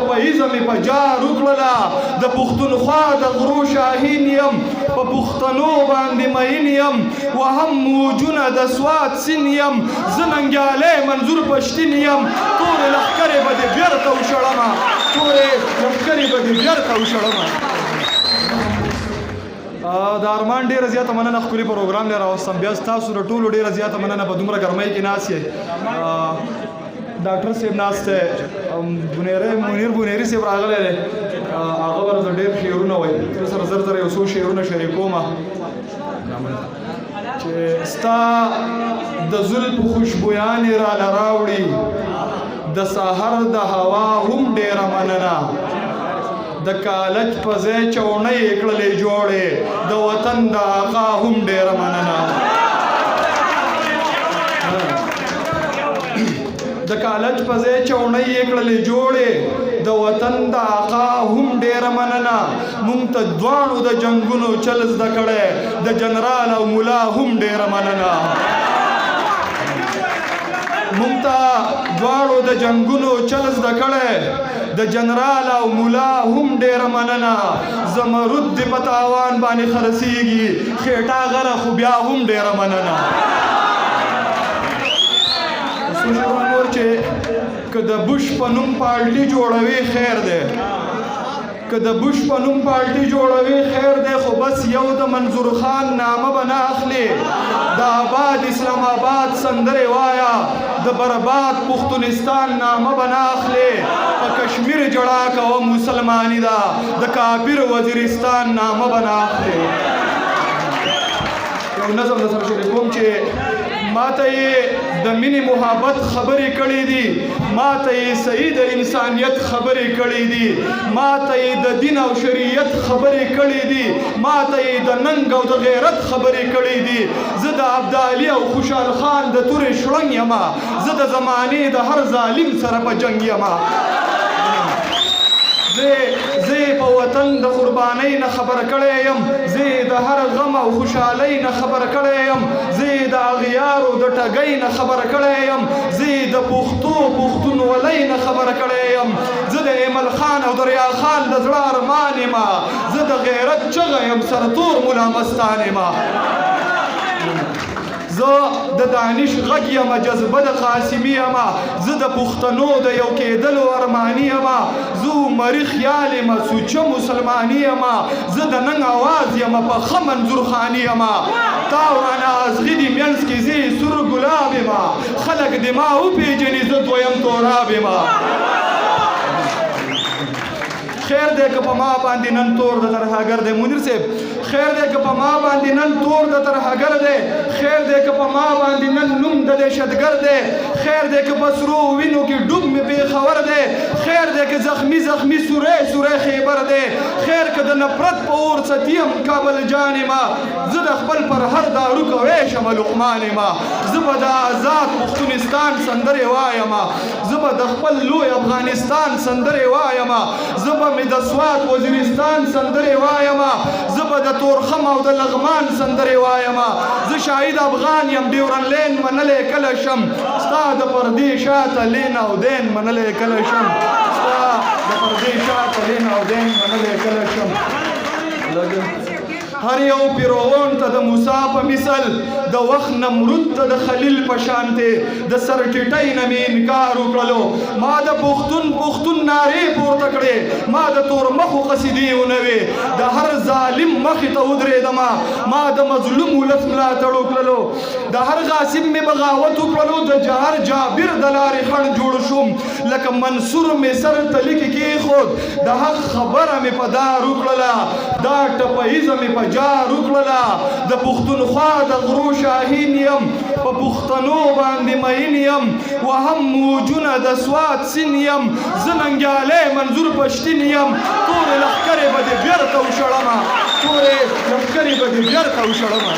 ټپه ییزه مې په جار وکړله. د پښتونخوا د غرو شاهین یم، په پښتنو باندې مین یم، وهم موجونه د سوات سین یم، زه ننګیالی منظور پښتین یم، تورې لښکرې به دې بیرته وشړمه، تورې لښکرې به دې بیرته وشړمه. د ارمان ډیره زیاته مننه، ښکلي پروګرام لري راوستم. بیا ستاسو د ټولو ډیره زیاته مننه، په دومره ګرمۍ کې ناست یئ. ډاکټر صاحب ناست دی، بونیری منیر بونیری صاحب راغلی دی، هغه ورته ډېر شعرونه وایي. زه سره زر زر یو څو شعرونه شریکوم چې ستا د زلف خوشبویانې راله راوړي، د سحر د هوا هم ډېره مننه. د کالج په ځای چوڼۍ کړلې جوړې، د وطن د آقا هم ډېره مننه. د کالج په ځای چوڼۍ یې کړلې جوړې، د وطن د آقا هم ډېره مننه. مونږ ته دواړو د جنګونو چل زده کړی، د جنرال او ملا هم ډېره مننه. مونږ ته دواړو د جنګونو چل زده کړی، د جنرال او ملا هم ډېره مننه. زمرد دې په تاوان باندې خرڅېږي، خېټه غره خو بیا هم ډېره مننه. څو شعرونه نور چې که د بوش په نوم پارټي جوړوي خیر دی، که د بوش په نوم پارټي جوړوي خیر دی، خو بس یو د منظور خان نامه به نه اخلي. د آباد اسلام آباد سندرې وایا، د برباد پښتونستان نامه به نه اخلي. په کشمیر جړا کوه مسلمانی ده، د کافر وزیرستان نامه به نه اخلي. یو نظم د سره شریکوم چې ماته یې د مینې محبت خبرې کړې دي، ماته یې صحیح د انسانیت خبرې کړې دي، ماته یې د دین او شریعت خبرې کړې دي، ماته یې د ننګ او د غیرت خبرې کړې دي. زه د ابدالي او خوشحال خان د تورې شړنګ یم، زه د زمانې د هر ظالم سره په جنګ یم. زه په وطن د قربانۍ نه خبر کړی یم، زه د هر غم او خوشحالۍ نه خبر کړی یم، زه د اغیارو د ټګۍ نه خبر کړی یم، زه د پښتو پښتونولۍ نه خبر کړی یم، زه د ایمل خان او دریا خان د زړه ارمان یم، زه د غیرت چغه یم، سرتور ملا مستان یم. زه د دانش غږ یم، جذبه د قاسمي یم، زه د پښتنو د یو کېدلو ارماني یم، زه عمري خیال یم، سوچه مسلماني یم، زه د ننګ اواز یم، په ښه منظور خاني یم. تا ورانه ازغي دي منځ کې زه سور ګلاب یم، خلک دې ما وپېژني، زه دویم توراب یم. خیر دی که په ما باندې نن تور د ترهګر دی، منیر صاحب، خیر دی که په ما باندې نن تور د ترهګر دی، خیر دی که په ما باندې نن نوم د دهشتګر دی، خیر دی که په سرو وینو کې ډوب مې پېښور دی، خیر دی که زخمی زخمی سوری سوری خیبر دی، خیر که د نفرت په اور ستیم کابل جان ما، زه د خپل پر هر دارو کوی شم لقمان ما، زه به د آزاد پښتونستان سندرې وایم، زه به د خپل لوی افغانستان سندرې وایم، زه به مې د سوات وزیرستان سندرې وایم، زه به د تورخم او د لغمان سندرې وایم. زه شاهد افغان یم، ډیورن لین منلی کله شم، ستا د پردې شاته لین او دین منلی کله شم، ستا د پردې شاته لین او دین منلی کله شم. هر یو پیرون ته د موسی په مثل، د وخت نمرود ته د خلیل په شانته د سرټیټۍ نه مې انکار وکړلو. ما د پښتون پښتون نارې پورته کړې، ما د تورمخو قصیدې ونوې، د هر ظالم مخې ته ودرېدم، ما د مظلوم ولس ملاتړ وکړلو، د هر غاصب مې بغاوت وکړلو، د جهر جابر د لارې خړ جوړ شوم، لکه منصور مې سر ته لیکې کېښود، د حق خبره مې په دار وکړله، دا ټپه ییزه مې په جار وکړله. د پښتونخوا د غرو شاهین یم، په پښتنو باندې مین یم، وهم موجونه د سوات سین یم، زه ننګیالی منظور پښتین یم، تورې لښکرې به دې بیرته وشړمه، تورې لښکرې به دې بیرته وشړمه.